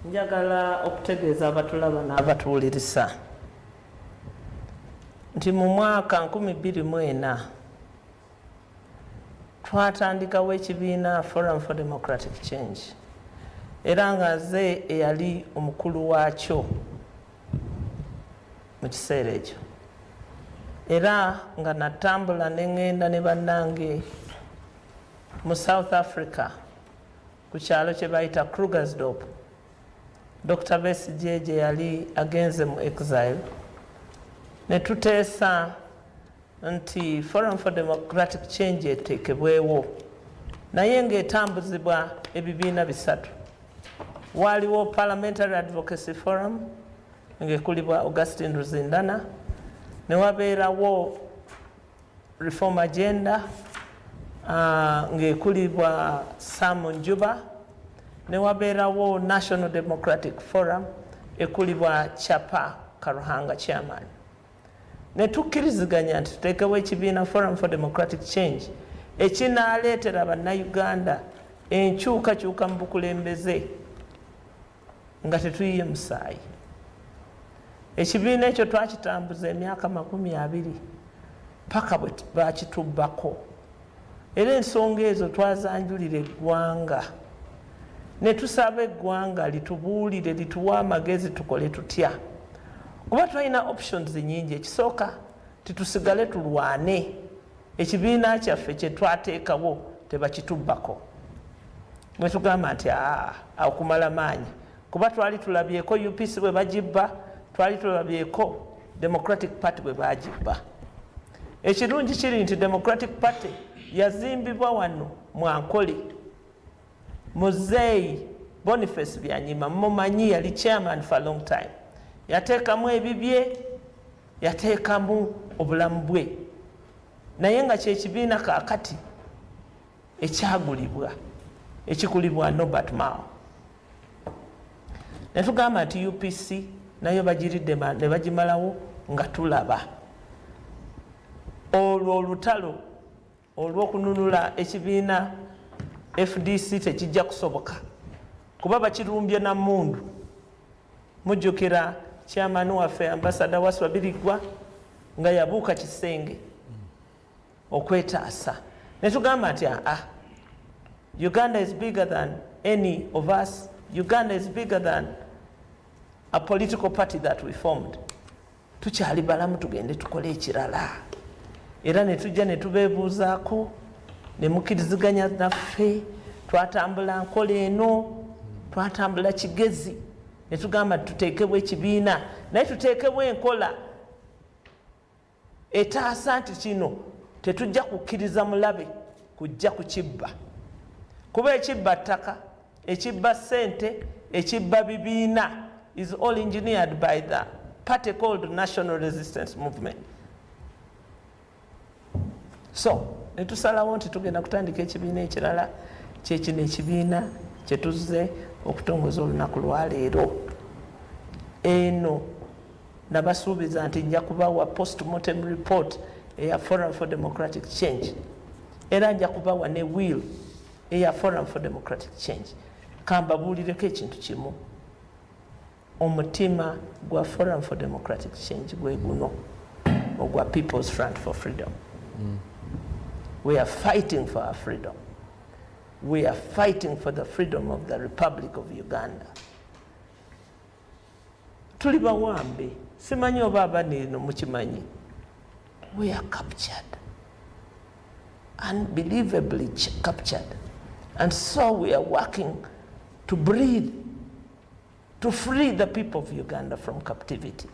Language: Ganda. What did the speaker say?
Njagala okutegeeza abatulaba n'abatuwulirisa nti mu mwaka 2004 twatandikawo ekibiina Forum for Democratic Change, era nga nze eyali omukulu waakyo mu kiseera ekyo, era nga natambula ne ŋŋenda ne bannange mu South Africa ku kyalo kye bayita Krugersdorp, Dr Besigye gye yali agenze mu exile, ne tuteesa nti Forum for Democratic Change eteekebwewo, naye ng'etambuzibwa ebibiina bisatu. Waaliwo Parliamentary Advocacy Forum ng'ekulibwa Augustine Ruzindana, ne wabeerawo Reform Agenda ng'ekulibwa Sam Njuba, ne wabeerawo National Democratic Forum ekulibwa Chapa Karuhanga, chairman. Ne tukkiriziganya nti tuteekewo ekibiina Forum for Democratic Change ekinaaleetera Bannayuganda enkyukakyuka mu bukulembeze nga tetuyiye musaayi. Ekibiina ekyo twakitambuza emyaka 20 paka bwe bakitubbako, era ensonga ezo twazanjulira eggwanga ne tusaba eggwanga litubuulire, lituwe amagezi tukole tutya, kuba twalina options nyingi. Ekisooka, titusigale tulwane ekibiina kyaffe kye twateekawo tebakitubbako. Bwe tugamba nti aa, okumala maanyi, kuba twali tulabyeko UPC bwe bagibba, twali tulabyeko Democratic Party bwe bagibba. Ekirungi kiri nti Democratic Party yazimbibwa wano Mwankole, Muzeeyi Boniface Byanyima mumanyi, yali chairman for a long time, yateekamu ebibye, yateekamu obulamu bwe, naye nga kyekibiina kaakati ekyagulibwa ekikulibwa Norbert Mao. Netugamba nti UPC nayo bagiridde ne bagimalawo nga tulaba. Olwo olutalo olw'okununula ekibiina FDC tekijja kusoboka kuba bakirumbye na mmundu. Mujjukira chairman waffe, Ambassador Waswa Birigwa, nga yabuuka kisenge okwetaasa. Netugamba nti aa, Uganda is bigger than any of us. Uganda is bigger than a political party that we formed. Tukyali balamu, tugende tukole ekirala. Era ne tujja ne tubeebuuzaako ne mukkiriziganya naffe. Twatambula nkola eno, twatambula kigezi, ne tugamba tuteekebwa ekibiina, naye tuteekebwa enkola etaasa nti kino tetujja kukkiriza mulabe kujja kukibba, kuba ekibba ttaka, ekibba ssente, ekibba bibiina is all engineered by the party called National Resistance Movement. So netusalawo nti tugenda kutandika ekibiina ekirala, kyekino ekibiina kyetuzze okutongoza olunaku lwaleero. Eno nabasuubiza nti nja kubawa postmortem report eya Forum for Democratic Change, era nja kubawa ne will eya Forum for Democratic Change. Kambabuulireko ekintu kimu: omutima gwa Forum for Democratic Change gwe guno ogwa People's Front for Freedom. We are fighting for our freedom. We are fighting for the freedom of the Republic of Uganda. Tuli bawambe, simanyi oba abaneno mukimanyi. We are captured, unbelievably captured, and so we are working to breathe, to free the people of Uganda from captivity.